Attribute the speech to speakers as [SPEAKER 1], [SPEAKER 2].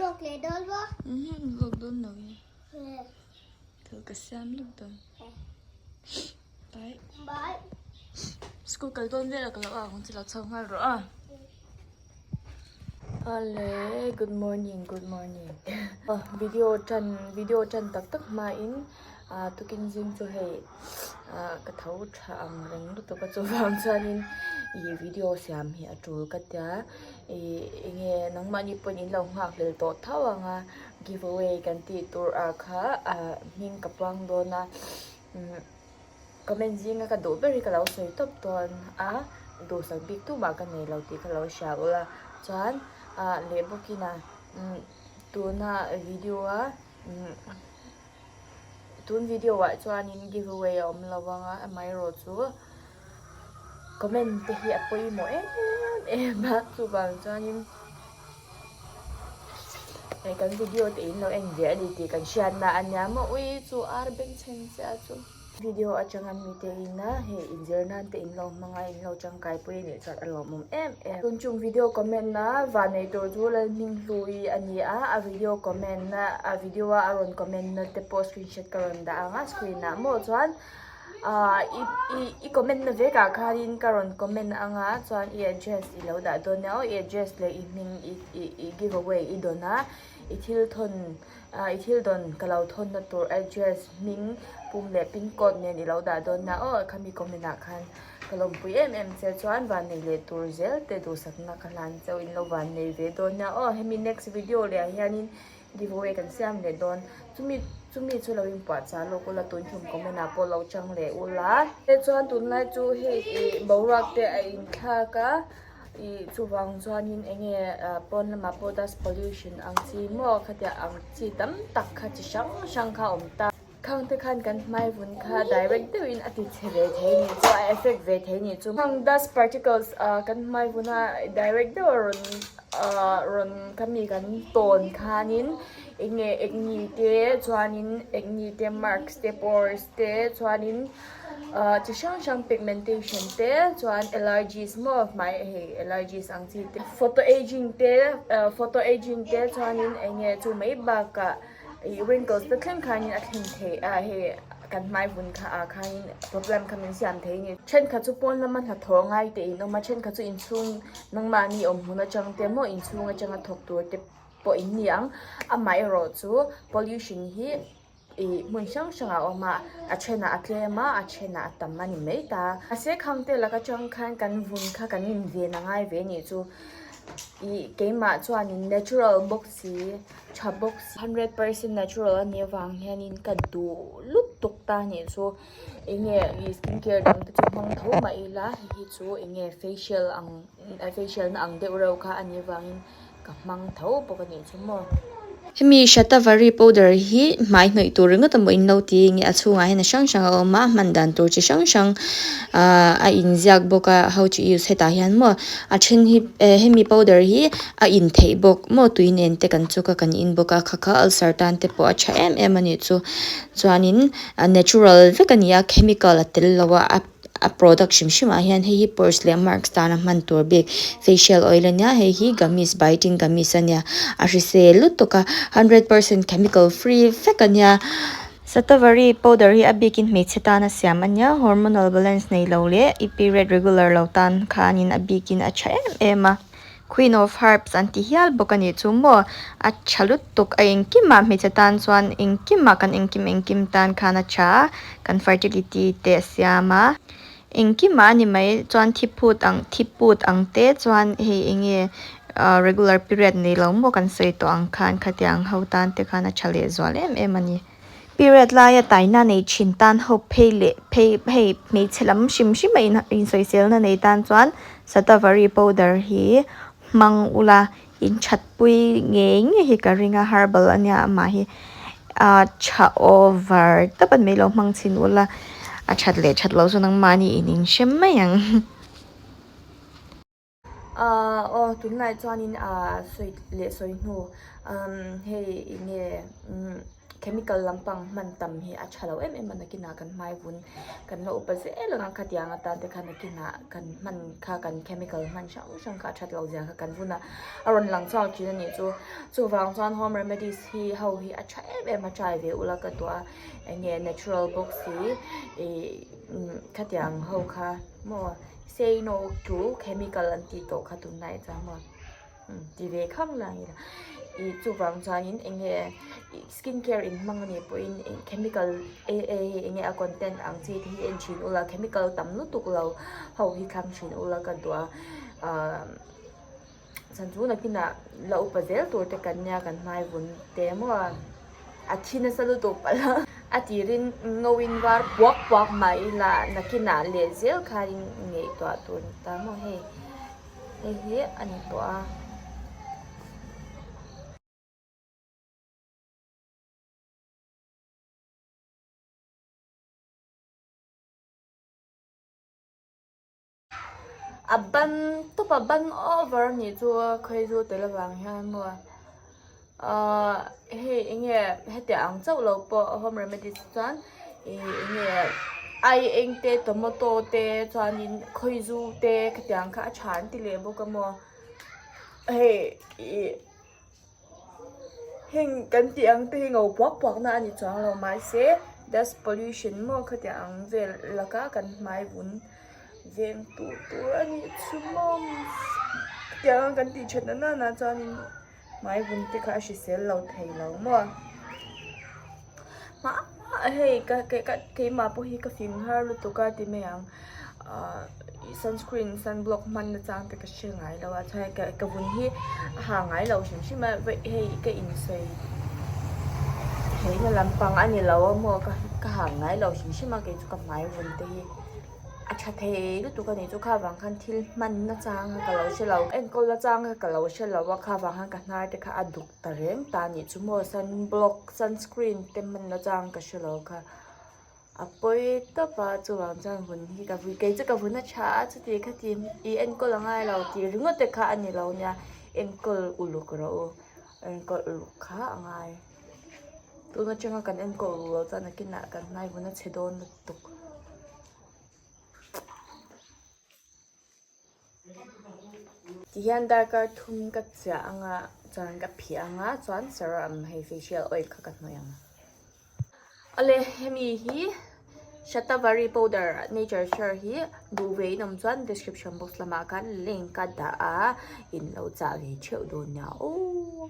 [SPEAKER 1] Vlog leh dawn maw?
[SPEAKER 2] Mhm, vlog dawn lo e. Thil ka siam lawk dawn. Bye.
[SPEAKER 1] Bye.
[SPEAKER 2] School kal dawn vel a ka lo ang ang che lo chho nghal rawh a. Ale, good morning, good morning. Video tan, video tan tak tak hma in tukin zing chu hei ka tho tha ang reng lutuk a chuvang chuanin ih video siam hi a tul ka tia ih enge nangmahni pawhin in lo nghak hlel tawh tho ang a give away kan tih tur ah kha ah hming ka puang dawn a umm comment zinga ka duh ber hi ka lo sawi tawp dawn a duhsak bik tumah ka nei lo tih ka lo hria ula chuan ah leh bawkin a umm tuna video a umm. Tun video ah chuanin give away a awm lo ang a amaherawh chu comment te hi a pawimawh em em a chuvang chuanin hei kan video te in lo en ve a ni tih kan hriatna a nia maw ui chu ar bengchheng chiah chu. Video atanga mite ina hei inzir nan te in lo hmang a in lo tangkai pui a nih chuan a lawmawm em em. Tun chung video comment na van nei tur chu Lalhminghlui a ni a, a video comment na a video a a rawn comment na te pawh screenshot ka rawn dah ang a screen ah maw chuan ah i i i comment na vek ah khanin ka rawn comment ang a chuan i address i lo dah dawn nia aw i address leh i hming i i i give away i dawn a i thil thawn Ah i thil dawn ka lo thawn na tur address hming pum leh pin code nen i lo dah dawn nia aw khami comment ah khan ka lawmpui em em che chuan van nei leh tur zel te duhsakna ka hlan cheu in lo van nei ve dawn nia aw hemi next video leh ah hianin give away kan siam leh dawn chumi chumi chu lo inpuah chah lawk ula tun tum comment ah pawh lo chang leh ula chuan tunlai chu hei ih boruak te a inthlak a. Ih chuvang chuanin eng nge pawn lamah pawh dust pollution ang chi maw khatia ang chi tam tak kha chi hrang hrang kha a awm ta. Khang te khan kan hmai vun kha direct deuhin a ti chhe ve thei nih chu a effect ve thei nih chu. Khang dust particles ah kan hmai vuna direct deuh a rawn ah rawn kha mi kan tawn khanin eng nge acne te chuanin acne te marks te pores te chuanin. Ahh chi hrang hrang pigmentation te chuan allergies maw hmai hei allergies ang chi te photo aging te ahh photo aging te chuanin eng nge chu mai bakah ih wrinkles te thleng khanin a thlen theih a hei kan hmai vun kha ah khanin problem kha min siam thei a ni thenkhat chu pawn lama hnathawh ngai te in awm a thenkhat chu inchhung nangmahni awm hmun atang te maw inchhung atanga thawk tur te pawh in ni ang amaherawh chu pollution hi. Ih hmun hrang hrang ah a awm a a thenah a tlem a a thenah a tam a ni mai ta mahse khang te laka tang khan kan vun kha kan inven a ngai ve anih chu ih keimah chuanin natural bawk si tha bawk si hundred percent natural a nih avang hianin ka duh lutuk ta anih chu eng nge ih skin care dang te chu hmang tho mah ila hei hi chu eng nge facial ang facial na ang deuh reuh kha a nih avangin. Ka hmang tho bawk a nih chu maw.
[SPEAKER 3] Hemi Shatavari powder hi hmai hnawih tur ringawt a maw in lo ti nge a chhungah hian a hrang hrang a awm a hman dan tur chi hrang hrang ahh a inziak bawk a how to use hetah hian maw a then hi eh hemi powder hi a in theih bawk maw tui nen te kan chuk a kan in bawk a kha kha ulcer tan te pawh a tha em em a nih chu chuanin natural vek a ni a chemical a tel lo a a. A product hrim hrim ah hian hei hi pores leh marks tana hman tur bik facial oil ania hei hi gummies biting gummies ania a hrisel lutuk a hundred percent chemical free vek ania. Shatavari powder hi a bikin hmeichhe tana siam ania hormonal balance nei lo leh i period regular lo tan khanin a bikin a tha em em a. Queen of herbs an ti hial bawk a nih chu maw a tha lutuk a engkimah hmeichhe tan chuan engkimah kan engkim engkim tan khan a tha a kan fertility te a siam a engkimah a ni mai chuan thi phut ang thi put ang te chuan hei eng nge ah regular period nei lo maw kan sawi tawh ang khan khatiang ho tan te khan a tha leh zual em em a ni. Period laia taina nei thin tan ho phei leh phei hei hmeichhe lam hrim hrim a insawiselna nei tan chuan Shatavari powder hi hmang ula inthatpui ngei ngei hi ka ring a herbal ania amah hi ah tha over tawp a ni mai lo hmang chhin ula a that leh that loh chu nangmahni in inhre mai ang.
[SPEAKER 2] Ahh aw tunlai chuanin ahh sawi leh sawi hnu umm hei eng nge umm. Chemical lampang hman tam hi a tha lo em em a nakinah kan hmai vun kan la upa zel ang a khatiang atan te khan nakinah kan hman kha kan chemical hman hrang hrang kha a that loh zia kha kan vun a a rawn lang chhuak thin a nih chu. Chuvang chuan home remedies hi ho hi a tha em em a try ve ula ka duh a eng nge natural bawk si ih khatiang ho kha maw say no to chemical an tih tawh kha tunlai chuan maw. Ti ve khang lang ila ih chuvang chuanin eng nge ih skin care in hmang anih pawhin eng chemical e e hei eng nge a content ang chi te hi en thin ula chemical tam lutuk lo ho hi thlang thin ula ka duh a ahh chhan chu nakinah la upa zel tur te kan nia kan hmai vun te maw a thi nasa lutuk palh a a tirin ngo in var puak puak mah ila nakinah leh zel khanin ngaihtuah tur ni ta maw hei. Hei hi a ni tawh a. A ban tawp a ban over a nih chu khawizu tel avang hian maw ahh hei eng nge hetiang ang chauh lo pawh home remedies chuan ih eng nge ai eng te tomato te chuanin khawizu te khatiang kha a tha an ti leh bawk a maw hei ih heng kan tih ang te hi ngo puak puak na a ni chuang lo mahse dust pollution maw khatiang ang vel laka kan hmai vun veng tur tur a nih chu maw khatiang a kan tih that na nana chuanin. Hmai vun te kha a hrisel lo thei lo maw? Hma hei ka ka keimah pawh hi ka fing har lutuk a ti mai ang ahh sunscreen sunblock hman na chang te ka hre ngai lo a chuan ka ka vun hi a ha ngai lo hrim hrim a hei ka insawi theihna lampang a ni lo a maw ka ka ha ngai lo hrim hrim a kei chu ka hmai vun te hi. A tha thei lutuk a nih chu kha vang khan thil hman na chang kha ka lo hre lo enkawl na chang kha ka lo hre lo a kha vang khan ka hnar te kha a duk ta reng ta a nih chu maw sunblock sunscreen te hman na chang ka hre lo kha a pawi tawp a chuvang chuan vun hi ka vui kei chu ka vun a tha a chuti khati i enkawl a ngai lo tih ringawt te kha a ni lo nia enkawl uluk rawh u enkawl uluk kha a ngai tun atanga kan enkawl uluk loh chuan nakinah kan hmai vun a chhe dawn lutuk. Tihian darkar thum ka chiah anga chuan ka phih anga chuan serum hei facial oil kha ka hnawih ang. Awle hemi hi shatavari powder nature share hi duh ve in awm chuan description box lamah khan link ka dah a in lo chah ve theuh dawn nia aw.